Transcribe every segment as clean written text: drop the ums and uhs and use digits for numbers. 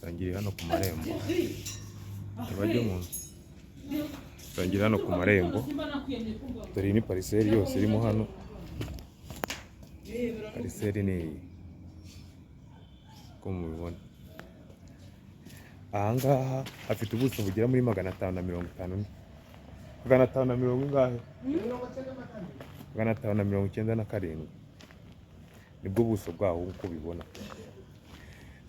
Tangiriye hano ku marembo, ntibajye mu nzu. Tangiriye hano ku marembo, dore iyi ni parcelle yose irimo hano. Parcelle ni iyi uko mubibona. Aha ngaha hafite ubuso bugera muri 550, magana atanu na mirongo ingahe? 597, nibwo buso bwaho nk'uko ubibona.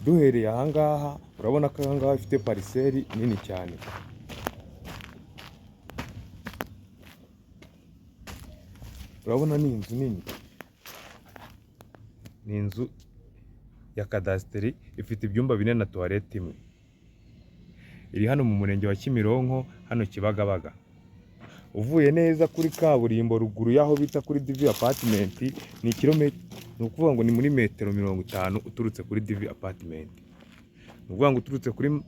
Duhereye aha ngaha, urabona ko aha ngaha ifite parcelle nini cyane. Urabona ni inzu nini, ni inzu ya kadasiteri, ifite ibyumba bine na toilette imwe. Iri hano mu murenge wa Kimironko, hano Kibagabaga. Uvuye neza kuri kaburimbo, ruguru y'aho bita kuri Divi Apartment, ni kilometero, ni ukuvuga ngo ni muri metero 50 uturutse kuri Divi Apartment. Ni ukuvuga ngo uturutse kuri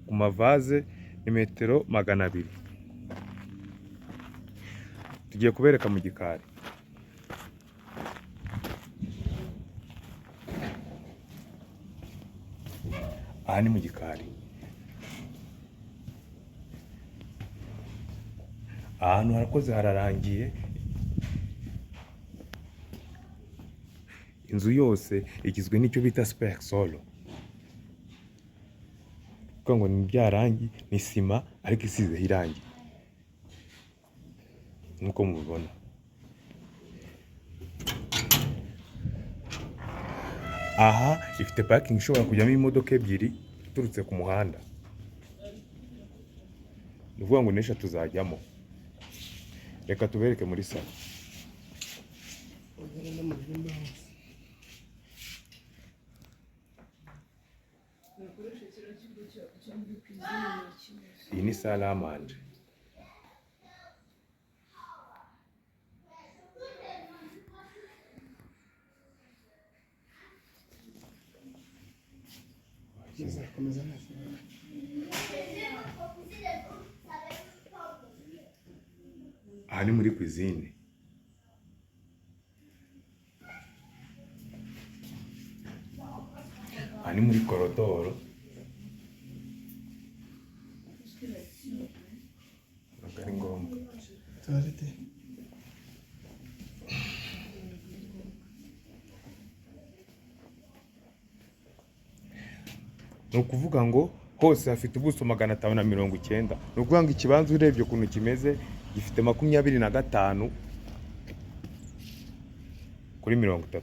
ku mavaze ni metero 200. Tugiye kubereka mu gikari. Aha ni mu gikari. Ahantu harakoze, hararangiye. Inzu yose igizwe n'icyo bita supersol, kuvuga ngo ni rya rangi, ni sima ariko isizeho irangi nk'uko mubibona. Aha ifite parking ishobora kujyamo imodoka ebyiri uturutse ku muhanda, ni ukuvuga ngo n'eshatu zajyamo. Reka tubereke muri salon. Ugere no mu byumba hose. Bakoresha kiriya kigo cyo muri cuisine, nta kibazo. Iyi ni salle à manger. Komeza, komeza, nta kibazo. Aha ni muri cuisine. Aha ni muri corridor. Ntabwo ari ngombwa. Toilette. Ni ukuvuga ngo hose hafite ubuso 590. Ni ukuvuga ngo ikibanza, urebye ukuntu kimeze, gifite 25 kuri 30.